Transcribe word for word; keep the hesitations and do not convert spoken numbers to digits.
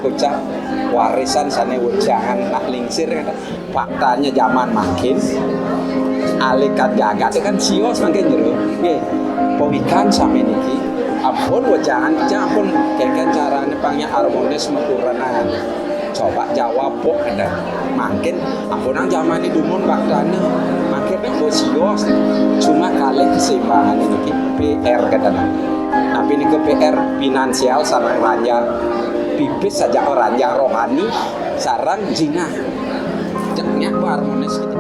Kocap warisan sané wejangan nak lingsir kan. Faktanya zaman mangkin, alih kat gagat kan sios mangkin jero. Nggih. Pawikan sami niki ampun wejangan, ampun kéngkén carané pangnya armonis mekurenan. Coba jawab kok ada. Mangkin ampunang zaman dumun faktanya. Mangkin nek mbok sios cuma kalih keseimbangan niki P R kadang. Tapi niku P R finansial sareng ranjang. Pipis saja ranjang rohani sareng jinah. Ceknya harmonis gitu.